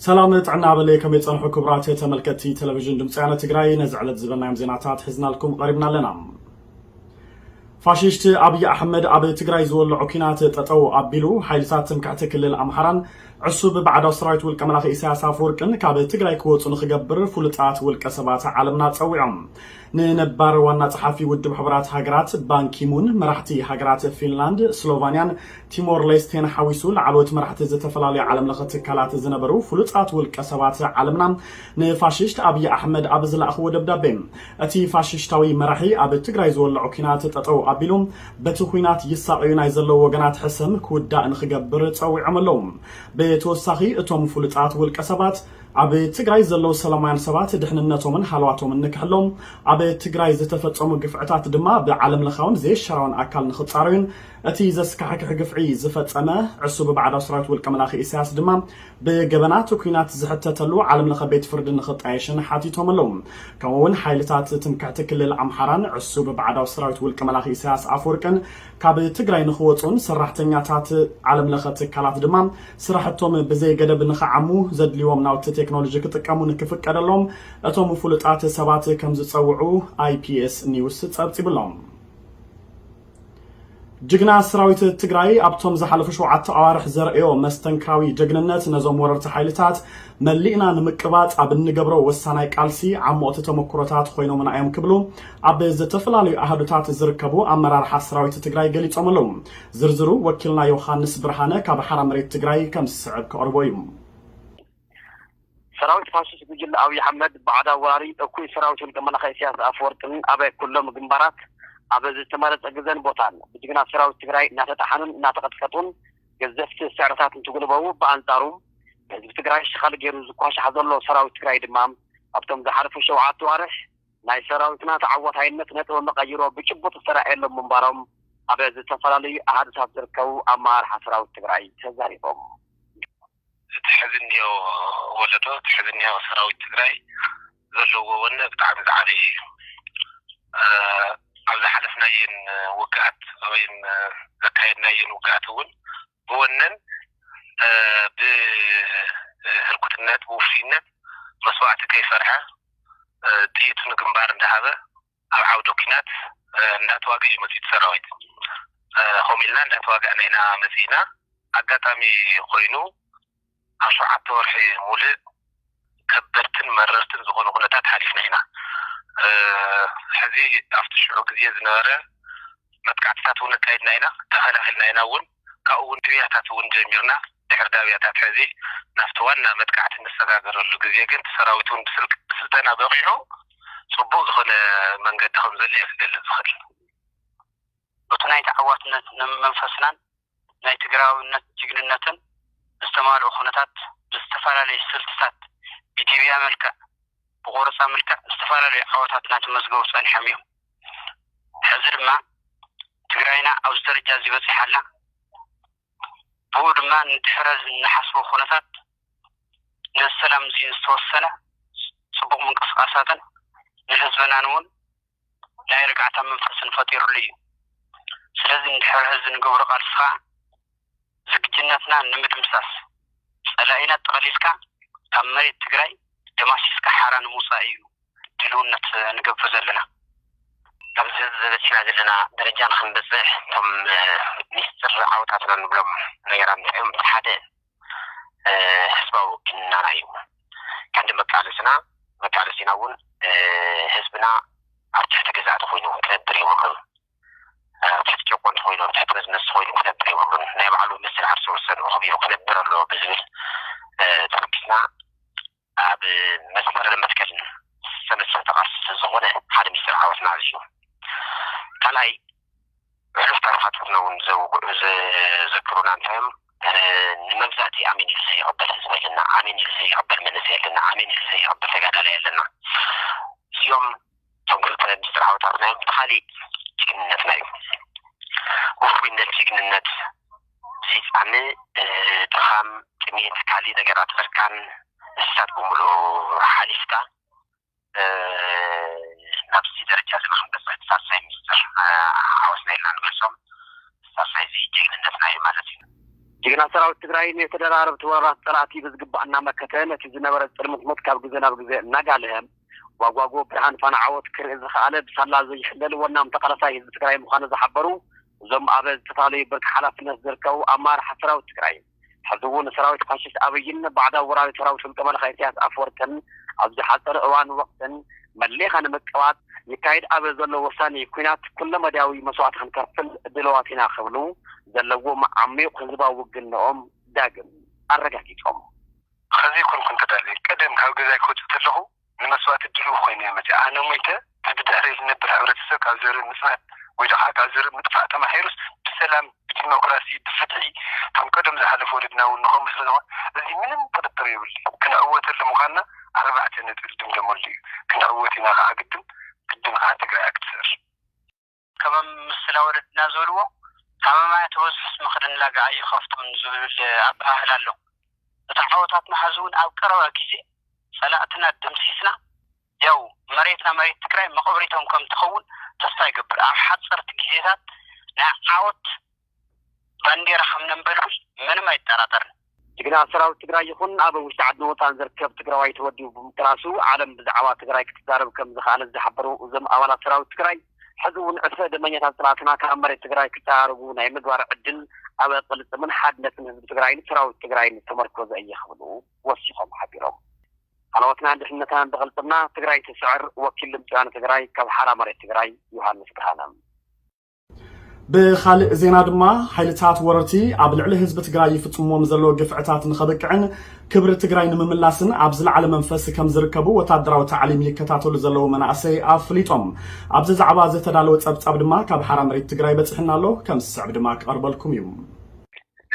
ሰላም ጥዕና በለይ፣ ከመይ ጸንሑ ክቡራት ተመልከትቲ ቴሌቪዥን ድምፂ ወያነ ትግራይ? ነዚ ዕለት ዝበልናዮም ዜናታት ሒዝናልኩም ቀሪብና ኣለና። ፋሽስት ኣብይ ኣሕመድ ኣብ ትግራይ ዝወለዖ ኲናት ጠጠው ኣቢሉ፣ ሓይልታት ትምክሕቲ ክልል ኣምሓራን ዕሱብ ባዕዳዊ ሰራዊት ውልቀ መላኺ ኢሳያስ ኣፈወርቅን ካብ ትግራይ ክወፁ ንክገብር ፍሉጣት ውልቀ ሰባት ዓለምና ጸዊዖም። ንነባር ዋና ጸሓፊ ውድብ ሕቡራት ሃገራት ባንኪሙን፣ መራሕቲ ሃገራት ፊንላንድ፣ ስሎቫንያን ቲሞር ሌስቴን ሓዊሱ ላዕለዎት መራሕቲ ዝተፈላለዩ ዓለም ለኸ ትካላት ዝነበሩ ፍሉጣት ውልቀ ሰባት ዓለምና ንፋሽስት ኣብይ ኣሕመድ ኣብ ዝለኣኽዎ ደብዳቤ፣ እቲ ፋሽስታዊ መራሒ ኣብ ትግራይ ዝወለዖ ኲናት ጠጠው ኣቢሉ በቲ ኲናት ይሳቐዩ ናይ ዘለዉ ወገናት ሕሰም ክውዳእ ንክገብር ጸዊዖም ኣለዉ። ብተወሳኺ እቶም ፍሉጣት ውልቀ ሰባት ኣብ ትግራይ ዘለዉ ሰላማውያን ሰባት ድሕንነቶምን ሃለዋቶምን ንክሕሎም፣ ኣብ ትግራይ ዝተፈጸሙ ግፍዕታት ድማ ብዓለም ለኻውን ዘይሸራውን ኣካል ንክጻረዩን እቲ ዘስካሕክሕ ግፍዒ ዝፈጸመ ዕሱብ ባዕዳዊ ሰራዊት ውልቀ መላኺ ኢሳያስ ድማ ብገበናት ኲናት ዝሕተተሉ ዓለም ለኸ ቤት ፍርዲ ንክጣየሽን ሓቲቶም ኣለዉ። ከምኡ እውን ሓይልታት ትምክሕቲ ክልል ኣምሓራን ዕሱብ ባዕዳዊ ሰራዊት ውልቀ መላኺ ኢሳያስ ኣፈወርቅን ካብ ትግራይ ንክወፁን ሰራሕተኛታት ዓለም ለኸ ትካላት ድማ ስራሕቶም ብዘይ ገደብ ንክዓሙ ዘድልዎም ናውቲ ቴክኖሎጂ ክጥቀሙ ንክፍቀደሎም እቶም ፍሉጣት ሰባት ከም ዝፀውዑ ኣይፒኤስ ኒውስ ፀብፂቡሎም። ጅግና ሰራዊት ትግራይ ኣብቶም ዝሓለፉ ሸውዓተ ኣዋርሕ ዘርእዮ መስተንክራዊ ጅግንነት ነዞም ወረርቲ ሓይልታት መሊእና ንምቅባጽ ኣብ እንገብሮ ወሳናይ ቃልሲ ዓሞቕቲ ተመክሮታት ኮይኖምና እዮም ክብሉ ኣብ ዝተፈላለዩ ኣሃዱታት ዝርከቡ ኣመራርሓ ሰራዊት ትግራይ ገሊጾም ኣለዉ። ዝርዝሩ ወኪልና ዮሃንስ ብርሃነ ካብ ሓራ መሬት ትግራይ ከም ዝስዕብ ከቕርቦ እዩ። ሰራዊት ፋሽስት ጉጅለ ኣብይ ኣሕመድ ባዕዳዊ ወራሪ እኩይ ሰራዊት ውልቀ መላኺ ኢሳያስ ኣፈወርቅን ኣብ ኩሎም ግንባራት ኣብ ዝተመረጸ ግዘን ቦታን ብጅግና ሰራዊት ትግራይ እናተጠሓኑን እናተቐጥቀጡን ገዘፍቲ ስዕረታት እንትጉልበቡ፣ ብኣንጻሩ ህዝቢ ትግራይ ሽኻል ገይሩ ዝኳሻሕ ዘሎ ሰራዊት ትግራይ ድማ ኣብቶም ዝሓለፉ ሸውዓተ ኣዋርሕ ናይ ሰራዊትና ተዓዋታይነት ነጥቢ መቐይሮ ብጭቡጥ ዝተራእየሎም ምንባሮም ኣብ ዝተፈላለዩ ኣሃዱታት ዝርከቡ ኣመራርሓ ሰራዊት ትግራይ ተዛሪቦም። እቲ ሕዚ እኒኦ ወለዶ፣ እቲ ሕዚ እኒኦ ሰራዊት ትግራይ ዘለዎ ወነ ብጣዕሚ ዝዓበየ እዩ። ኣብ ዝሓለፍናየን ውግኣት ወይም ዘካየድናየን ውግኣት እውን ብወነን ብህርኩትነት ብውፉይነት መስዋእቲ ከይፈርሐ ጥይቱ ንግንባር እንዳሃበ ኣብ ዓውደ ኲናት እንዳተዋግእ እዩ መፂኡ ሰራዊት። ከምኡ ኢልና እንዳተዋጋእና ኢና መፂእና። ኣጋጣሚ ኮይኑ ኣብ ሸውዓተ ወርሒ ሙሉእ ከበድትን መረርትን ዝኾኑ ኩነታት ሓሊፍና ኢና። ሕዚ ኣብቲ ሽዑ ግዜ ዝነበረ መጥቃዕትታት እውን ኣካይድና ኢና፣ ተኸላኺልና ኢና እውን። ካብኡ እውን ድብያታት እውን ጀሚርና። ድሕሪ ዳብያታት ሕዚ ናብቲ ዋና መጥቃዕቲ እንሰጋገረሉ ግዜ ግን እቲ ሰራዊት እውን ብስልጠና በቒዑ ፅቡቕ ዝኾነ መንገዲ ከም ዘሎ እየ ክገልፅ ዝኽእል። በቲ ናይ ተዓዋትነት መንፈስናን ናይ ትግራዊነት ጅግንነትን ብዝተማልኦ ኩነታት ብዝተፈላለዩ ስልትታት ብድብያ መልክዕ ብቆረፃ መልክዕ ዝተፈላለዩ ዓወታት እናተመዝገቡ ፀኒሖም እዮም። ሕዚ ድማ ትግራይና ኣብዚ ደረጃ እዚ በፂሓ ኣላ። ብኡ ድማ ንድሕረ እዚ እንሓስቦ ኩነታት ነዚ ሰላም እዚ ዝተወሰነ ፅቡቕ ምንቅስቃሳትን ንህዝብናን እውን ናይ ርግዓታ መንፈስን ፈጢሩሉ እዩ። ስለዚ ንድሕረ እዚ ንገብሮ ቃልሲ ከዓ ዝግጅነትና ንምድምሳስ ፀላኢና ጠቕሊልካ ካብ መሬት ትግራይ ደማሲስካ ሓራ ንምውፃእ እዩ ድልውነት ንገብር ዘለና። ኣብዚ ዝበፂሕና ዘለና ደረጃ ንክንበፅሕ እቶም ሚስጥር ዓወታትና ንብሎም ነገራት እንታይ እዮም? እቲ ሓደ ህዝባዊ ውግንናና እዩ። ቀንዲ መቃለስና መቃለሲና እውን ህዝብና ኣብ ትሕቲ ገዛእቲ ኮይኑ ክነብር የብሉን። ኣብ ትሕቲ ጨቆንቲ ኮይኑ ኣብ ትሕቲ ነዝነዝቲ ኮይኑ ክነብር የብሉን። ናይ ባዕሉ ምስል ዓርሱ ወሰኑ ኣኽቢሩ ክነብር ኣለዎ ብዝብል ተመኪስና ኣብ መስመርን መትከልን ዝተመስረተ ቃልሲ ስለዝኾነ ሓደ ሚስጥር ዓወትና እዚ እዩ። ካልኣይ ሕሉፍ ታሪኻትና እውን ዘዘክሩና እንታይ እዮም? ንመግዛእቲ ኣሜን ኢሉ ዘይቕበል ህዝቢ ኣለና። ኣሜን ኢሉ ዘይቕበል መንእሰይ ኣለና። ኣሜን ኢሉ ዘይቕበል ተጋዳላይ ኣለና። እዚኦም እቶም ክልተ ሚስጥር ዓወታትና እዮም። እቲ ካሊእ ጅግንነትና እዩ። ውፉይነት፣ ጅግንነት፣ ዘይጻምእ፣ ድኻም፣ ጥሜት፣ ካሊእ ነገራት፣ ዕርቃን፣ ንሳት ብምሉኡ ሓሊፍካ ናብዚ ደረጃ እዚ ንክንበፅሕ እቲ ሳልሳይ ሚስጥር ዓወትና ኢልና ንገልፆም። እቲ ሳልሳይ እዚ ጅግንነትና እዩ ማለት እዩ። ጅግና ሰራዊት ትግራይ ንተደራረብቲ ወራራት ጸላእቲ ብዝግባእ እናመከተ፣ ነቲ ዝነበረ ጽልምትምት ካብ ግዜ ናብ ግዜ እናጋለሀ፣ ዋጓጎ ብርሃን ፋና ዓወት ክርኢ ዝኸኣለ፣ ብሳላ ዘይሕለል ወናም ተቓላሳይ ህዝቢ ትግራይ ምዃኑ ዝሓበሩ እዞም ኣብ ዝተፈላለዩ ብርኪ ሓላፍነት ዝርከቡ ኣመራርሓ ሰራዊት ትግራይ፣ ሕዚ እውን ሰራዊት ፋሽስት ኣብይን ባዕዳዊ ወራሪ ሰራዊት ውልቀ መላኺ ኢሳያስ ኣፈወርቅን ኣብ ዝሓጸረ እዋን ወቕትን መሊኻ ንምቅባት ይካየድ ኣብ ዘሎ ወሳኒ ኲናት ኩለመዳያዊ መስዋእቲ ክንከፍል ድልዋት ኢና ክብሉ ዘለዎም ዓሚቕ ህዝባዊ ውግንኦም ዳግም ኣረጋጊጾም። ኸዚ ይኮንኩ እንተዳለየ ቀደም ካብ ገዛይ ክወፅእ ተለኹ ንመስዋእቲ ድልው ኮይነ እየ መፅእ። ኣነ ሞይተ፣ እቲ ብድሕረይ ዝነብር ሕብረተሰብ ካብ ዘርኢ ምፅናት ወይ ከዓ ካብ ዘርኢ ምጥፋእ ተማሒሩስ ብሰላም፣ ብዲሞክራሲ፣ ብፍትሒ ከም ቀደም ዝሓለፈ ወለድና እውን ንኸምኡ ስለ ዝኾነ፣ እዚ ምንም ጥርጥር የብሉ። ክንዕወተሉ ምዃንና ኣርባዕተ ነጥቢ ዝድምደመሉ እዩ። ክንዕወት ኢና ከዓ ግድን፣ ግድን ከዓ ትግራይ ክትስዕር። ከም ምስላ ወለድና ዝበልዎ፣ ሃመማያ ተበዝሑስ ምኽሪ ንላጋ ኣይኸፍቶን ዝብል ኣበሃህላ ኣሎ። እቲ ዓወታትና ሐዚ እውን ኣብ ቀረባ ግዜ ጸላእትና ደምሲስና፣ ያው መሬትና መሬት ትግራይ መቐብሪቶም ከም ትኸውን ተስፋ ይገብር። ኣብ ሓጸርቲ ግዜታት ናይ ዓወት ባንዴራ ከም ነንበልብል ምንም ኣይጠራጠርን። ጅግና ሰራዊት ትግራይ ይኹን ኣብ ውሽጢ ዓድን ወፃን ዝርከብ ትግራዋይ ተወዲቡ ብምቅላሱ ዓለም ብዛዕባ ትግራይ ክትዛረብ ከም ዝኸኣለት ዝሓበሩ እዞም ኣባላት ሰራዊት ትግራይ፣ ሕዚ እውን ዕስለ ደመኛታት ጸላእትና ካብ መሬት ትግራይ ክፀራረጉ ናይ ምግባር ዕድል ኣብ ቅልፅምን ሓድነትን ህዝቢ ትግራይን ሰራዊት ትግራይን ዝተመርኮዘ እየ ክብሉ ወሲኾም ሓቢሮም። ሃለዋትናን ድሕነትናን ብቕልፅምና ትግራይ ትስዕር። ወኪል ድምፂ ወያነ ትግራይ ካብ ሓራ መሬት ትግራይ ዮሃንስ ብርሃነ። ብኻልእ ዜና ድማ ሓይልታት ወረርቲ ኣብ ልዕሊ ህዝቢ ትግራይ ይፍፅምዎም ዘለዉ ግፍዕታት ንኸብቅዕን ክብሪ ትግራይ ንምምላስን ኣብ ዝለዓለ መንፈስ ከም ዝርከቡ ወታደራዊ ታዕሊም ይከታተሉ ዘለዉ መናእሰይ ኣፍሊጦም። ኣብዚ ዛዕባ ዝተዳለወ ፀብፃብ ድማ ካብ ሓራ መሬት ትግራይ በፂሕና ኣሎ፣ ከም ዝስዕብ ድማ ክቐርበልኩም እዩ።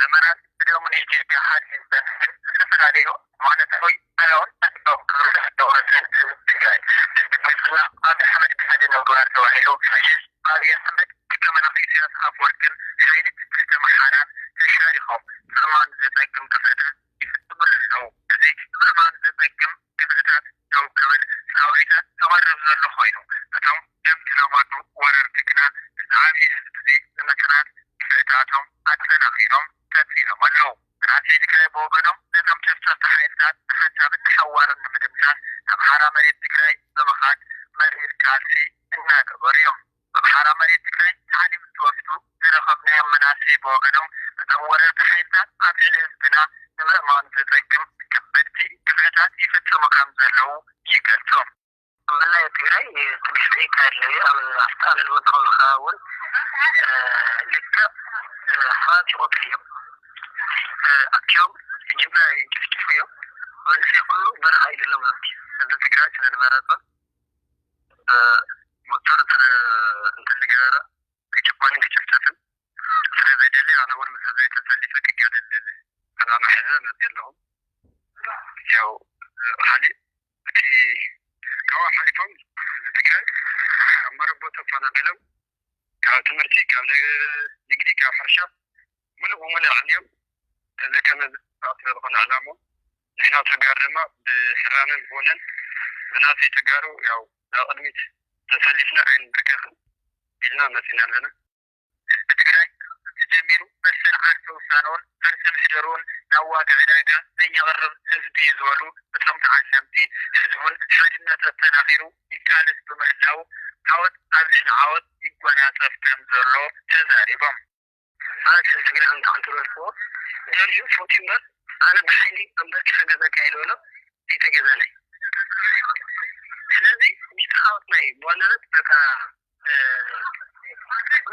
ዘመናት ቅደሙ ንኢትዮጵያ ሓድነት ዝሰርሕን ዝተፈላለዩ ሃይማኖታዊ፣ ባህላውን ታሪኻዊ ክብርታት ዘወረሰን ህዝቢ ትግራይ፣ ህዝቢ ብልፅግና ኣብይ ኣሕመድ ብሓደ ንምግባር ተባሂሉ ፋሽስት ኣብይ ኣሕመድ ብልከ መላኺ ኢሳያስ ኣፈወርቅን ሓይሊ ትሕተ ኣምሓራን ተሻሪኾም ንምእማኑ ዘፀግም ግፍዕታት ይፍፅሙ ኣለዉ። እዚ ንምእማኑ ዘፀግም ግፍዕታት ደው ክብል ፃውዒታት ተቕርብ ዘሎ ኮይኑ፣ እቶም ደም ዝለመዱ ወረርቲ ግና ንዝዓበየ ህዝቢ እዚ ንምጽናት ግፍዕታቶም ኣጠናኺሮም ቀጺሎም ኣለዉ። መናእሰይ ትግራይ ብወገኖም ነቶም ጨፍጨፍቲ ሓይልታት ንሓንሳብን ንሓዋሩን ንምድምሳስ ናብ ሓራ መሬት ትግራይ ብምኻድ መሪር ቃልሲ እናገበሩ እዮም። ኣብ ሓራ መሬት ትግራይ ታዕሊም እንትወስዱ ዝረኸብናዮም መናእሰይ ብወገኖም፣ እቶም ወረርቲ ሓይልታት ኣብ ልዕሊ ህዝብና ንምእማኑ ዘጸግም ከበድቲ ግፍዕታት ይፍጽሙ ከም ዘለዉ ይገልጹ። ኣብ መላእ ትግራይ ትግስቲ ይካየድ ኣሎ እዩ። ኣብ ኣፍጣን ቦታውን ኸባቢ እውን፣ እ፣ ልክዕ፣ እ፣ ሰባት ይቐትሉ እዮም። እ፣ ኣትዮም ብጅምላ ይጭፍጭፉ እዮም። መንእሰይ ኩሉ በረኻ እዩ ዘሎ ማለት እዩ። ህዝቢ ትግራይ ስለ ዝመረጾ፣ እ፣ ሞተር ስለ እንትን ዝገበረ ክጭቆንን ክጭፍጨፍን ስለ ዘይደሊ፣ ኣነ እውን ምስ ህዝበይ ተሰሊፈ ክጋደል ዕላማ ሒዘ መፅእ ኣለኹ። ያው፣ እ፣ ካሊእ እቲ ካብኡ ሓሊፎም ህዝቢ ትግራይ ካብ መረቦ ተፈናቒሎም፣ ካብ ትምህርቲ፣ ካብ ን-፣ ንግዲ፣ ካብ ሕርሻ ምሉእ ብምሉእ ዓንዮም፣ እዚ ከም ህዝቢ ስለ ዝኾነ ዕላምኦም፣ ንሕና ተጋሩ ድማ ብሕራነን ብወነን መናእሰይ ተጋሩ ያው ናብ ቅድሚት ተሰሊፍና ኣይንብርከኽን ኢልና መፂና ኣለና። ብትግራይ ካብ ጥንቲ ጀሚሩ መሰል ዓርሰ ውሳነኡን ዓርሰ ምሕደርኡን ናብ ዋጋ ዕዳጋ ዘየቕርብ ህዝቢ እዩ ዝበሉ እቶም ተዓለምቲ፣ ሕዚ እውን ሓድነት ኣጠናኺሩ ይቃለስ ብምህላዉ ዓወት ኣብ ልዕሊ ዓወት ይጎናፀፍ ከም ዘሎ ተዛሪቦም። ማለት ህዝቢ ትግራይ እንታይ እንትበልክዎ ደልዩ ፎቲ እምበር ኣነ ብሓይሊ ኣንበርኪኸ ገዛካ ኢለ በሎ ኣይተገዛናይ። ስለዚ ሚስጥር ዓወትና እዩ ብዋናነት በቃ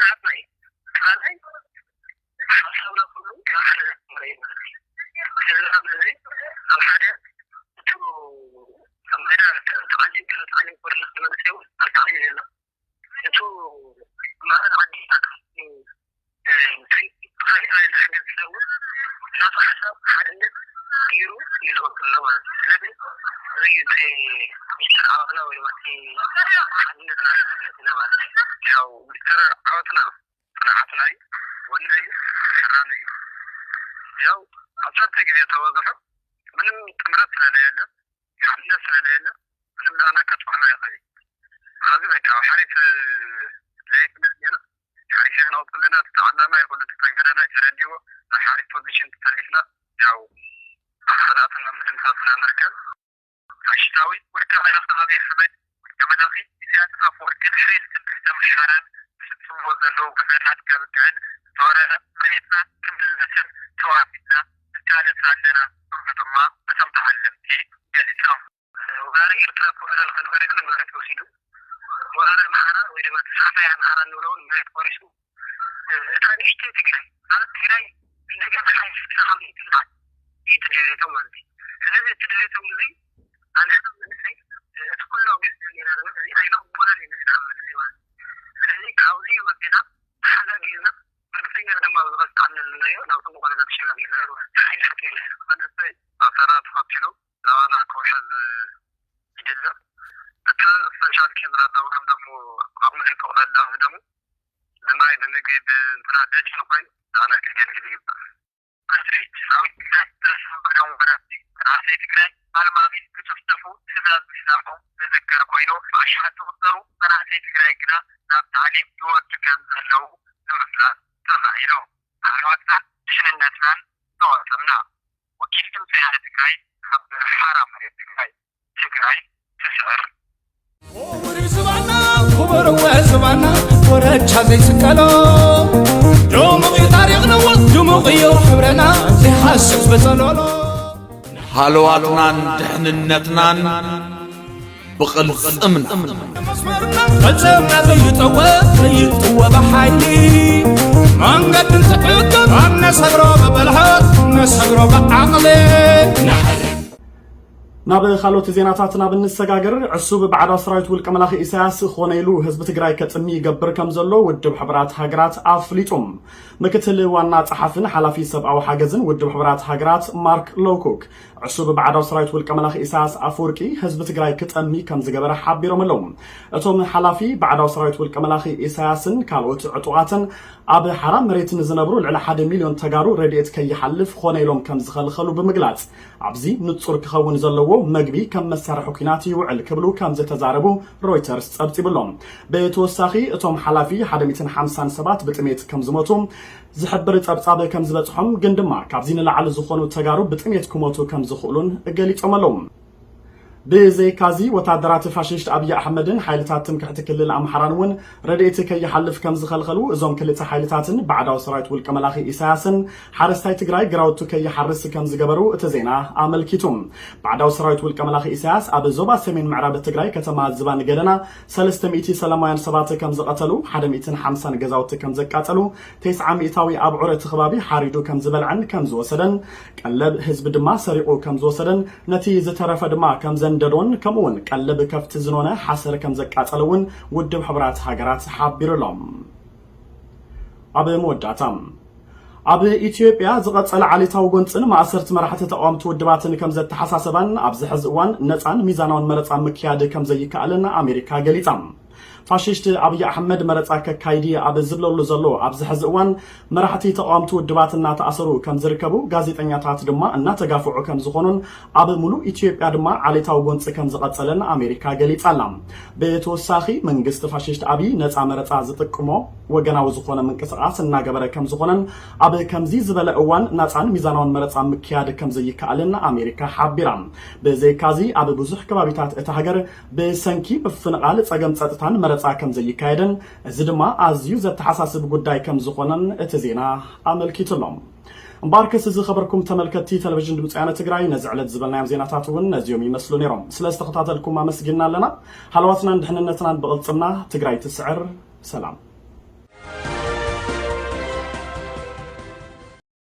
ናትና እዩ። ካልኣይ ሓሳብና ኩሉ ናብ ሓደ ዘተኮረ እዩ ማለት እዩ። ስለዚ ኣብዚ ኣብ ሓደ እቱ ኣብ ሜዳ ተዓሊም ገለ ተዓሊም ክበርልኽ ዝመለሰ እውን ኣልታዕዩ ዘሎ እቱ ማእኸል ዓዲ ኣካል እንታይ ካልእ ዓይነት ሓገዝ ስለውን ናቱ ሓሳብ ሓድነት ገይሩ ይልእክሎ ማለት እዩ። ስለዚ እዚ እቲ ሚስጥር ዓወትና ወይ ድማ እቲ ሓድነትና ማለት እዩ። ያው ሚስጥር ዓወትና ጽንዓትና እዩ፣ ወነ እዩ፣ ሕራነ እዩ። ያው ኣብ ጸጥታ ግዜ ተበዝሑ ምንም ጥምረት ስለዘየለ፣ ሓድነት ስለዘየለ ምንም ንዓና ከጥቅዑና ይኽእል እዩ። ኣብዚ በቃ ኣብ ሓሪፍ ለይት ጌና ሓይሻ ነውፅልና፣ እቲ ተዓላማይ ኩሉ ተፀንገረና ተረዲዎ፣ ናይ ሓሪፍ ፖዚሽን ተሰሊፍና፣ ያው ኣካላትና ምድምሳስና ንርከብ። ፋሽስታዊ ውልቀ መላኺ ኣብይ ኣሕመድ፣ ውልቀ መላኺ ኢሳያስ ኣፈወርቂ ድሕሪ ስድስተ ምሻራን ዝፍጽምዎ ዘለዉ ግፍዕታት ከብቅዕን፣ ዝተወረረ መሬትና ክምለስን ተዋፊርና ንቃለስ ኣለና ክብሉ ድማ እቶም ተዓለምቲ ገሊጾም። ወራሪ ኤርትራ ክውዕል ከሎ መሬት መሬት ወሲዱ፣ ወራሪ ኣምሓራ ወይ ድማ ተስፋፋይ ኣምሓራ እንብሎ እውን መሬት ወሪሱ፣ እታ ንእሽተይ ትግራይ ማለት ትግራይ እንደገና ሓይሽ ተኻሚ ትልዓል እዩ እቲ ድሌቶም ማለት እዩ። ስለዚ እቲ ድሌቶም እዚ ኣንሕና መንእሰይ እቲ ኩሉ ኣውገዝና ኔና ዘለና እዚ ኣይናቕቦናን እዩ ንሕና መንእሰይ ማለት እዩ። ስለዚ ካብዚ ወፂና ተሓጋጊዝና መንእሰይና ድማ ዝበዝሓ ኣለናዮ ናብ ፅቡቕ ነገር ተሸጋጊርና ንርወ ሓይል ሓቂ የለን። መንእሰይ ኣሰራ ተኸቲሉ ናባና ክውሕዝ ይድለ። እቲ ሶሻል ኬዝና ደውሎም ደሞ ዓቕሚ ዘይፈቕደላ ደሞ ብማይ ብምግቢ ብእንትና ደጅ ኮይኑ ንዓና ከገልግል ይግባእ። ኣስሪት ሰራዊት ትግራይ ተሰንበዶም ወረርቲ ራእሰይ ትግራይ ኣልማሚት ክጭፍጨፉ ትእዛዝ ምህላፎም ዝዝከር ኮይኑ ብኣሽሓት ዝቑጸሩ መናእሰይ ትግራይ ግና ናብ ታዕሊም ይወርዱ ከም ዘለዉ ንምፍላጥ ተኻኢሉ። ኣሕዋትና ድሕንነትናን ተዋፅምና። ወኪል ድምፂ ወያነ ትግራይ ካብ ሓራ መሬት ትግራይ ትግራይ ትስዕር። ክቡር እዩ ዝባና ክቡር እወ ዝባና ኮረቻ ዘይስቀሎ ድሙቕ እዩ ታሪኽና ድሙቕ እዩ ሕብረና ዘይሃስስ በጸሎሎ። ሃለዋትናን ድሕንነትናን ብቕልጽምና። መስመርና ቅልጽምና ዘይጠወ ዘይጥወ ብሓይሊ መንገድን ትዕግም ኣብ ነሰግሮ ብብልሃት ነሰግሮ ብዓቕሊ። ናብ ካልኦት ዜናታት ናብ እንሰጋገር። ዕሱብ ባዕዳዊ ሰራዊት ውልቀ መላኺ ኢሳያስ ኾነ ኢሉ ህዝቢ ትግራይ ከጥሚ ይገብር ከም ዘሎ ውድብ ሕቡራት ሃገራት ኣፍሊጡ። ምክትል ዋና ጸሓፍን ሓላፊ ሰብኣዊ ሓገዝን ውድብ ሕቡራት ሃገራት ማርክ ሎውኮክ ዕሱብ ባዕዳዊ ሰራዊት ውልቀ መላኺ ኢሳያስ ኣፈወርቂ ህዝቢ ትግራይ ክጠሚ ከም ዝገበረ ሓቢሮም ኣለዉ። እቶም ሓላፊ ባዕዳዊ ሰራዊት ውልቀ መላኺ ኢሳያስን ካልኦት ዕጡቓትን ኣብ ሓራ መሬት ንዝነብሩ ልዕሊ ሓደ ሚልዮን ተጋሩ ረድኤት ከይሓልፍ ኾነ ኢሎም ከም ዝኸልኸሉ ብምግላጽ፣ ኣብዚ ንጹር ክኸውን ዘለዎ መግቢ ከም መሳርሒ ኲናት ይውዕል ክብሉ ከም ዝተዛረቡ ሮይተርስ ጸብጺቡ ኣሎ። ብተወሳኺ እቶም ሓላፊ ሓደ ሚእትን ሓምሳን ሰባት ብጥሜት ከም ዝሞቱ ዝሕብር ጸብጻብ ከም ዝበጽሖም ግን ድማ ካብዚ ንላዕሊ ዝኾኑ ተጋሩ ብጥሜት ክሞቱ ከም ዝኽእሉን ገሊጾም ኣለዉ። ብዘይካዚ ወታደራት ፋሽስት ኣብይ ኣሕመድን ሓይልታት ትምክሕቲ ክልል ኣምሓራን እውን ረድኤት ከይሓልፍ ከም ዝኸልኸሉ እዞም ክልተ ሓይልታትን ባዕዳዊ ሰራዊት ውልቀ መላኺ ኢሳያስን ሓረስታይ ትግራይ ግራውቱ ከይሓርስ ከም ዝገበሩ እቲ ዜና ኣመልኪቱ። ባዕዳዊ ሰራዊት ውልቀ መላኺ ኢሳያስ ኣብ ዞባ ሰሜን ምዕራብ ትግራይ ከተማ ዝባን ገደና ሰለስተ ሚእቲ ሰላማውያን ሰባት ከም ዝቐተሉ፣ ሓደ ሚእትን ሓምሳን ገዛውቲ ከም ዘቃጸሉ፣ ተስዓ ሚእታዊ ኣብዑር እቲ ከባቢ ሓሪዱ ከም ዝበልዐን ከም ዝወሰደን፣ ቀለብ ህዝቢ ድማ ሰሪቑ ከም ዝወሰደን፣ ነቲ ዝተረፈ ድማ ከም ዘንደዶን፣ ከምኡ እውን ቀለብ ከፍቲ ዝኖነ ሓሰር ከም ዘቃጸለ እውን ውድብ ሕቡራት ሃገራት ሓቢሩ ኣሎ። ኣብ መወዳእታ፣ ኣብ ኢትዮጵያ ዝቐጸለ ዓሌታዊ ጎንጽን ማእሰርቲ መራሕቲ ተቓወምቲ ውድባትን ከም ዘተሓሳሰባን ኣብዚ ሕዚ እዋን ነጻን ሚዛናውን መረጻ ምክያድ ከም ዘይከኣልን ኣሜሪካ ገሊጻ። ፋሽስት ኣብይ ኣሕመድ መረጻ ከካይድ ኣብ ዝብለሉ ዘሎ ኣብዚ ሕዚ እዋን መራሕቲ ተቓወምቲ ውድባት እናተኣሰሩ ከም ዝርከቡ፣ ጋዜጠኛታት ድማ እናተጋፍዑ ከም ዝኾኑን ኣብ ሙሉእ ኢትዮጵያ ድማ ዓሌታዊ ጎንጺ ከም ዝቐጸለን ኣሜሪካ ገሊጻ ኣላ። ብተወሳኺ መንግስቲ ፋሽስት ኣብይ ነጻ መረጻ ዝጥቅሞ ወገናዊ ዝኾነ ምንቅስቓስ እናገበረ ከም ዝኾነን ኣብ ከምዚ ዝበለ እዋን ናጻን ሚዛናውን መረጻ ምክያድ ከም ዘይከኣልን ኣሜሪካ ሓቢራ። ብዘይካዚ ኣብ ብዙሕ ከባቢታት እታ ሃገር ብሰንኪ ምፍንቓል ጸገም ጸጥታን መረጻ ከም ዘይካየድን፣ እዚ ድማ ኣዝዩ ዘተሓሳስብ ጉዳይ ከም ዝኾነን እቲ ዜና ኣመልኪቱ ኣሎ። እምበኣርከስ ዝኸበርኩም ተመልከትቲ ቴሌቪዥን ድምፂ ወያነ ትግራይ ነዚ ዕለት ዝበልናዮም ዜናታት እውን ነዚኦም ይመስሉ ነይሮም። ስለ ዝተኸታተልኩም ኣመስጊና ኣለና። ሃለዋትናን ድሕንነትናን ብቕልፅምና። ትግራይ ትስዕር። ሰላም።